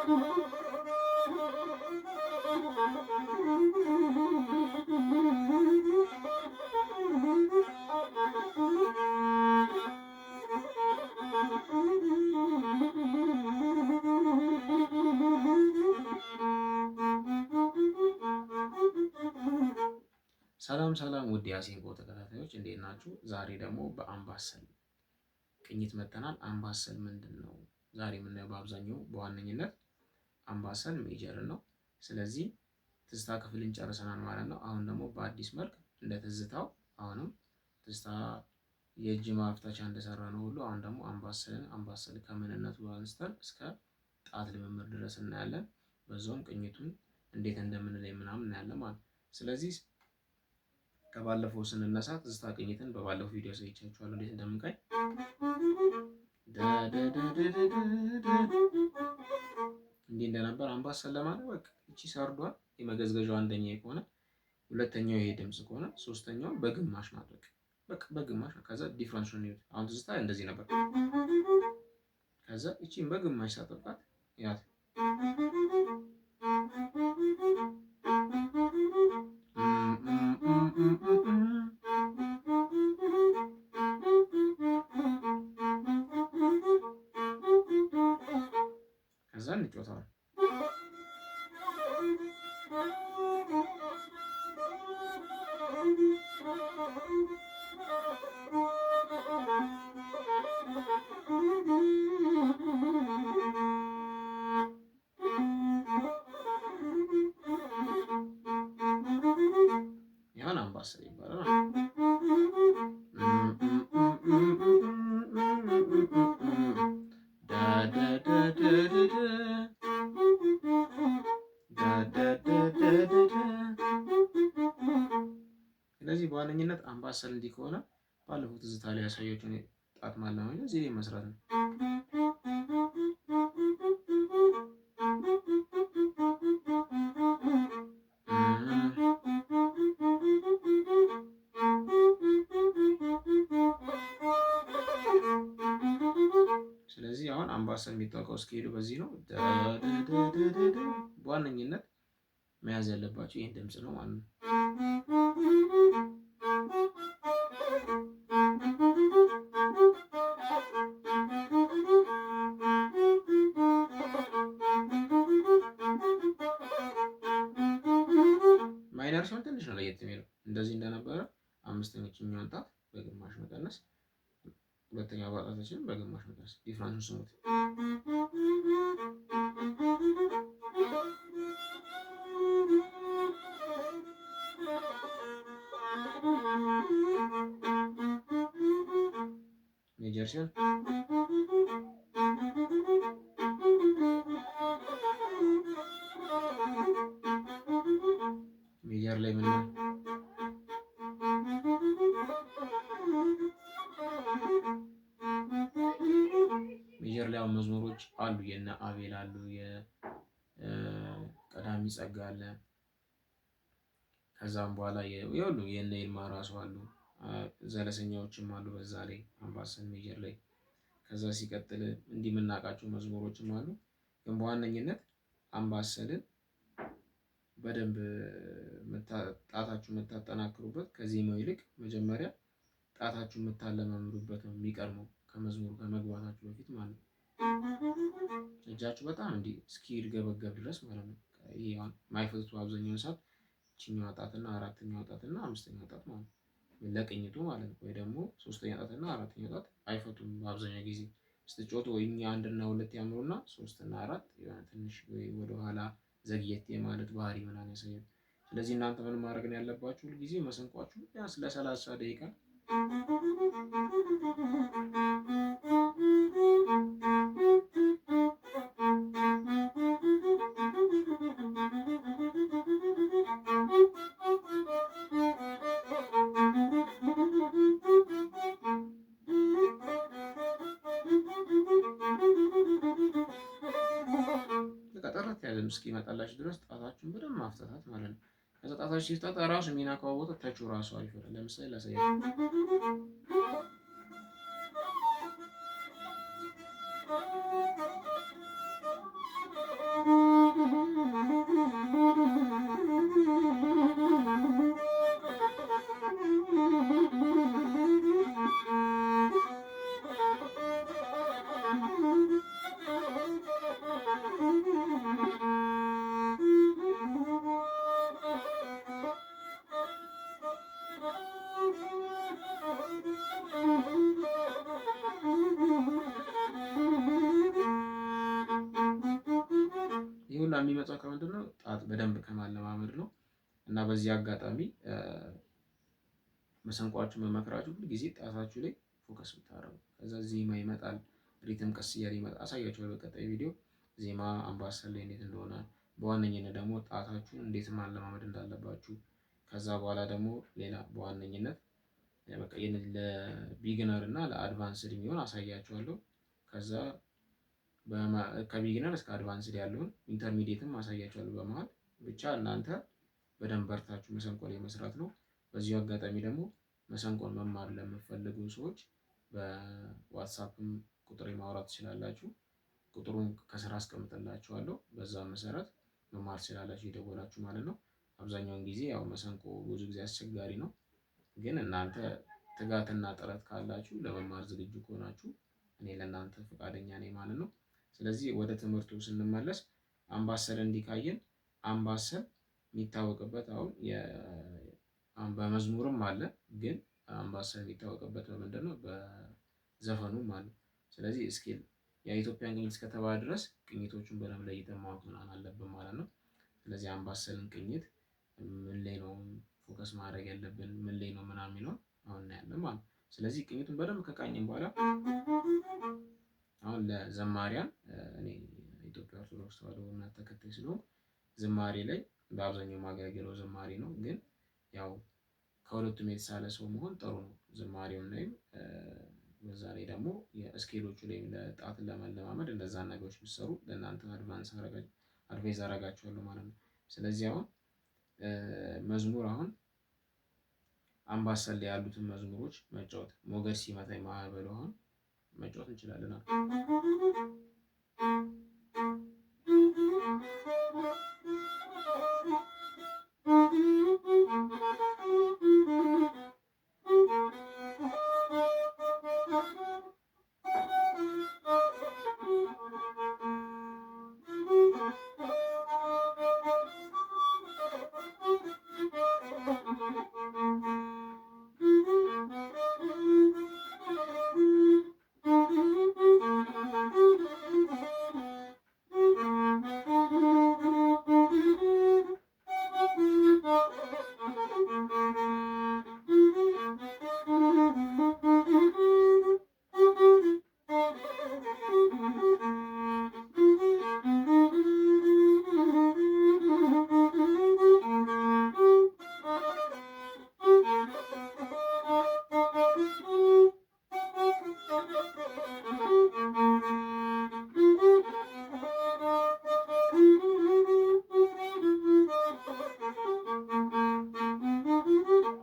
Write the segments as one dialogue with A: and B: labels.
A: ሰላም ሰላም ውድ የአሲንኮ ተከታታዮች እንዴት ናችሁ? ዛሬ ደግሞ በአምባሰል ቅኝት መጥተናል። አምባሰል ምንድን ነው? ዛሬ የምናየው በአብዛኛው በዋነኝነት አምባሰል major ን ነው። ስለዚህ ትዝታ ክፍልን ጨርሰናል ማለት ነው። አሁን ደግሞ በአዲስ መልክ እንደ ትዝታው አሁንም ትዝታ የእጅ ማፍታቻ እንደሰራ ነው ሁሉ አሁን ደግሞ አምባሰልን አምባሰል ከምንነቱ አንስተን እስከ ጣት ልምምድ ድረስ እናያለን። በዛውም ቅኝቱን እንዴት እንደምንለይ ምናምን እናያለን ማለት ነው። ስለዚህ ከባለፈው ስንነሳ ትዝታ ቅኝትን በባለፈው ቪዲዮ አሳይቻችኋለሁ እንዴት እንደምንቃኝ። እንዲህ እንደነበር አምባሰል ለማለት በቃ እቺ ሰርዷን የመገዝገዣው አንደኛ ከሆነ ሁለተኛው ይሄ ድምጽ ከሆነ ሶስተኛው በግማሽ ማድረግ በቃ በግማሽ። ከዛ difference ኡን ይዩት። አሁን ትዝታ እንደዚህ ነበር። ከዛ እቺን በግማሽ ሳጠብቃት ያት ከዛ እንጫወተዋለን። ይሆን አምባሰል ይባላል። ስለዚህ በዋነኝነት አምባሰል እንዲህ ከሆነ ባለፈው ትዝታ ላይ ያሳያችሁን ጣት ማለማመጃ እዚህ ላይ መስራት ነው። ስለዚህ አሁን አምባሰል የሚታወቀው እስኪሄዱ በዚህ ነው። በዋነኝነት መያዝ ያለባቸው ይህን ድምፅ ነው ማለት ነው። minor ሲሆን ትንሽ ነው ለየት የሚለው። እንደዚህ እንደነበረ አምስተኛውን ጣት በግማሽ መቀነስ፣ ሁለተኛ ጣታችንን በግማሽ መቀነስ። difference ኡን ስሙት። major ሲሆን major ላይ ምን major ላይ አሁን መዝሙሮች አሉ። የነ አቤል አሉ፣ የቀዳሚ ጸጋ አለ። ከዛም በኋላ የሁሉ የነ ይልማ ራሱ አሉ፣ ዘለሰኛዎችም አሉ። በዛ ላይ አምባሰል major ላይ ከዛ ሲቀጥል እንዲህ የምናውቃቸው መዝሙሮችም አሉ። ግን በዋነኝነት አምባሰልን በደንብ ጣታችሁ የምታጠናክሩበት ከዜማው ይልቅ መጀመሪያ ጣታችሁ የምታለማምዱበት ነው የሚቀድመው ከመዝሙሩ ከመግባታችሁ በፊት ማለት ነው። እጃችሁ በጣም እንዲህ እስኪርገበገብ ድረስ ማለት ነው። ይሄ አሁን ማይፈቱ አብዛኛውን ሰዓት ይችኛዋ ጣትና አራተኛዋ ጣትና አምስተኛዋ ጣት ማለት ነው ለቅኝቱ ማለት ነው። ወይ ደግሞ ሶስተኛ ጣትና አራተኛ ጣት አይፈቱም በአብዛኛው ጊዜ ስትጫወቱ፣ ወይ እኛ አንድና ሁለት ያምሩና ሶስትና አራት የሆነ ትንሽ ወይ ወደኋላ ዘግየት የማለት ባህሪ ምናምን ያሳያል። ስለዚህ እናንተ ምን ማድረግ ነው ያለባችሁ? ሁልጊዜ መሰንቋችሁ ቢያንስ ለ30 ደቂቃ ጥርት ያለ ድምፅ እስኪመጣላችሁ ድረስ ጣታችሁን በደንብ ማፍታታት ማለት ነው። ከዛ ጣታችሁ ሲፍታታ ራሱ የሚናካው ቦታ ተቹ ራሱ አሪፍ ይሆናል። ለምሳሌ ላሳያችሁ። የሚመጣው ከምንድን ነው? ጣት በደንብ ከማለማመድ ነው። እና በዚህ አጋጣሚ መሰንቋችሁ መመክራችሁ ሁል ጊዜ ጣታችሁ ላይ focus ብታደርጉ፣ ከዛ ዜማ ይመጣል፣ rhythm ቀስ እያለ ይመጣል። አሳያችኋለሁ በቀጣይ ቪዲዮ ዜማ አምባሰል ላይ እንዴት እንደሆነ፣ በዋነኝነት ደግሞ ጣታችሁን እንዴት ማለማመድ እንዳለባችሁ፣ ከዛ በኋላ ደግሞ ሌላ በዋነኝነት በቃ ለ beginner እና ለ advanced የሚሆን አሳያችኋለሁ። ከዛ ከ beginner እስከ advanced ያለውን intermediate ም አሳያችኋለሁ በመሀል። ብቻ እናንተ በደንብ በርታችሁ መሰንቆ ላይ መስራት ነው። በዚሁ አጋጣሚ ደግሞ መሰንቆን መማር ለምትፈልጉ ሰዎች በዋትሳፕም ቁጥር ማውራት ትችላላችሁ። ቁጥሩን ከስራ አስቀምጥላችኋለሁ። በዛ መሰረት መማር ትችላላችሁ የደወላችሁ ማለት ነው። አብዛኛውን ጊዜ ያው መሰንቆ ብዙ ጊዜ አስቸጋሪ ነው፣ ግን እናንተ ትጋትና ጥረት ካላችሁ ለመማር ዝግጁ ከሆናችሁ እኔ ለእናንተ ፈቃደኛ ነኝ ማለት ነው። ስለዚህ ወደ ትምህርቱ ስንመለስ አምባሰል እንዲካየን አምባሰል የሚታወቅበት አሁን በመዝሙርም አለ፣ ግን አምባሰል የሚታወቅበት በምንድን ነው? በዘፈኑም አለ። ስለዚህ scale የኢትዮጵያን ቅኝት እስከተባለ ድረስ ቅኝቶቹን በደንብ ለይተን ማወቅ ምናምን አለብን ማለት ነው። ስለዚህ አምባሰልን ቅኝት ምን ላይ ነው focus ማድረግ ያለብን፣ ምን ላይ ነው ምናምን የሚለውን አሁን እናያለን ማለት ነው። ስለዚህ ቅኝቱን በደንብ ከቃኘን በኋላ አሁን ለዘማሪያን እኔ ኢትዮጵያ ኦርቶዶክስ ተዋሕዶ እምነት ተከታይ ስለሆንኩ ዝማሬ ላይ በአብዛኛው ማገለግለው ዝማሬ ነው። ግን ያው ከሁለቱም የተሳለ ሰው መሆን ጥሩ ነው። ዝማሬውን ላይም በዛ ላይ ደግሞ የ scale ኦቹ ላይ ለጣት ለመለማመድ እንደዛ ነገሮች ቢሰሩ ለእናንተ advance advise አረጋችኋለሁ ማለት ነው። ስለዚህ አሁን መዝሙር አሁን አምባሰል ላይ ያሉትን መዝሙሮች መጫወት ሞገድ ሲመታኝ ማዕበሉ አሁን መጫወት እንችላለን።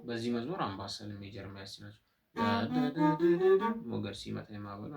A: በዚህ መዝሙር አምባሰል major መያዝ ናቸው። ሞገድ ሲመታ ማዕበሉ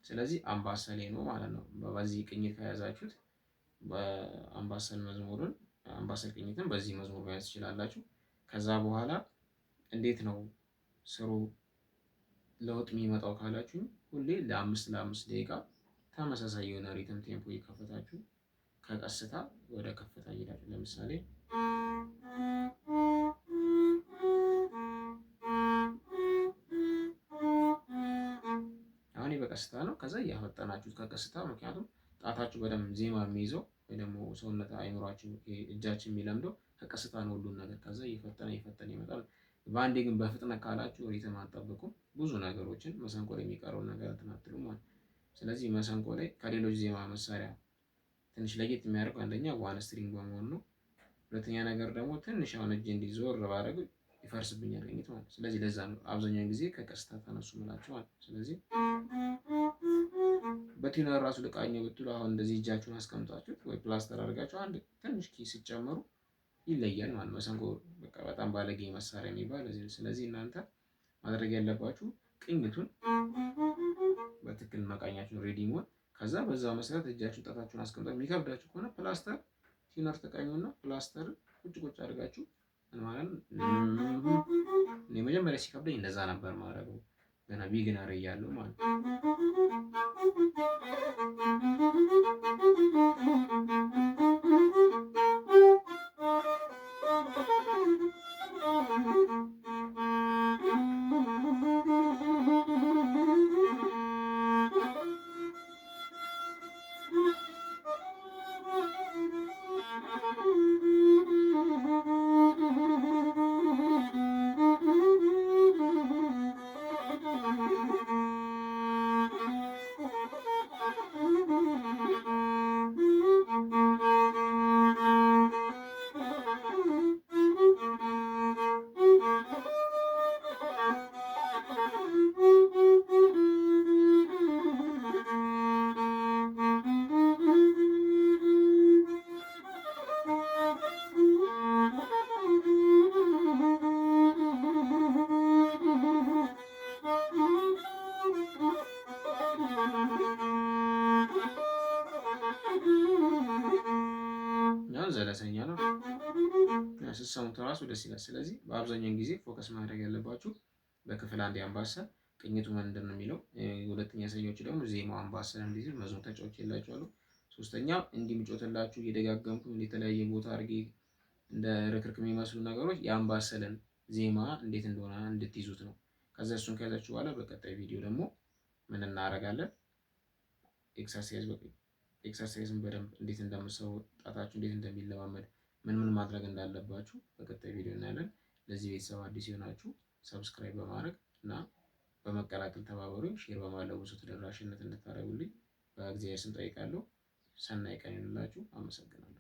A: ስለዚህ አምባሰሌ ነው ማለት ነው። በዚህ ቅኝት ከያዛችሁት በአምባሰል መዝሙርን አምባሰል ቅኝትን በዚህ መዝሙር መያዝ ትችላላችሁ። ከዛ በኋላ እንዴት ነው ስሩ ለውጥ የሚመጣው ካላችሁ ሁሌ ለአምስት ለአምስት ደቂቃ ተመሳሳይ የሆነ rhythm tempo እየከፈታችሁ ከቀስታ ወደ ከፍታ ይሄዳል። ለምሳሌ አሁን በቀስታ ነው። ከዛ እያፈጠናችሁት ከቀስታ፣ ምክንያቱም ጣታችሁ በደንብ ዜማ የሚይዘው ወይ ደግሞ ሰውነት አይምሯችሁ እጃችን የሚለምደው ከቀስታ ነው ሁሉን ነገር። ከዛ እየፈጠነ እየፈጠነ ይመጣል። በአንዴ ግን በፍጥነት ካላችሁ rhythm አትጠብቁም። ብዙ ነገሮችን መሰንቆ ላይ የሚቀረውን ነገር እንትን አትሉም ማለት። ስለዚህ መሰንቆ ላይ ከሌሎች ዜማ መሳሪያ ትንሽ ለየት የሚያደርገው አንደኛ one string በመሆኑ ነው። ሁለተኛ ነገር ደግሞ ትንሽ አሁን እጅ እንዲዞር ባደረግ ይፈርስብኛል ቅኝት ማለት ነው። ስለዚህ ለዛ ነው አብዛኛውን ጊዜ ከቀስታ ተነሱ ምላቸው ማለት ነው። ስለዚህ በ tuner ራሱ ልቃኘው ብትሉ አሁን እንደዚህ እጃችሁን አስቀምጣችሁት ወይ ፕላስተር አድርጋችሁ አንድ ትንሽ key ሲጨመሩ ይለያል ማለት መሰንቆ በቃ በጣም ባለጌ መሳሪያ የሚባል እዚህ ነው። ስለዚህ እናንተ ማድረግ ያለባችሁ ቅኝቱን በትክክል መቃኛችሁን ready መሆን፣ ከዛ በዛ መሰረት እጃችሁን ጣታችሁን አስቀምጣችሁ የሚከብዳችሁ ከሆነ ፕላስተር tuner ተቃኙና ፕላስተር ቁጭ ቁጭ አድርጋችሁ ማለት ነው። እኔ መጀመሪያ ሲከብደኝ እንደዛ ነበር ማድረገው ገና beginner እያለሁ ማለት ነው። ስትሰሙት ራሱ ደስ ይላል። ስለዚህ በአብዛኛውን ጊዜ focus ማድረግ ያለባችሁ በክፍል አንድ የአምባሰል ቅኝቱ ምንድን ነው የሚለው፣ ሁለተኛ ሰኞች ደግሞ ዜማው አምባሰል እንዲህ መዝሙር ተጫውቼላችኋለሁ። ሶስተኛ እንዲህ ምጮትላችሁ እየደጋገምኩ የተለያየ ቦታ አድርጌ እንደ ርክርክ የሚመስሉ ነገሮች የአምባሰልን ዜማ እንዴት እንደሆነ እንድትይዙት ነው። ከዛ እሱን ከያዛችሁ በኋላ በቀጣይ ቪዲዮ ደግሞ ምን እናደርጋለን? Exercise ን በደንብ እንዴት እንደምትሰሩ፣ ጣታችሁ እንዴት እንደሚለማመድ፣ ምን ምን ማድረግ እንዳለባችሁ በቀጣይ ቪዲዮ እናያለን። ለዚህ ቤተሰብ አዲስ የሆናችሁ subscribe በማድረግ እና በመቀላቀል ተባበሩኝ። Share በማድረግ ብዙ ተደራሽነት እንድታደርጉልኝ በእግዚአብሔር ስም ጠይቃለሁ። ሰናይ ቀን ይሁንላችሁ። አመሰግናለሁ።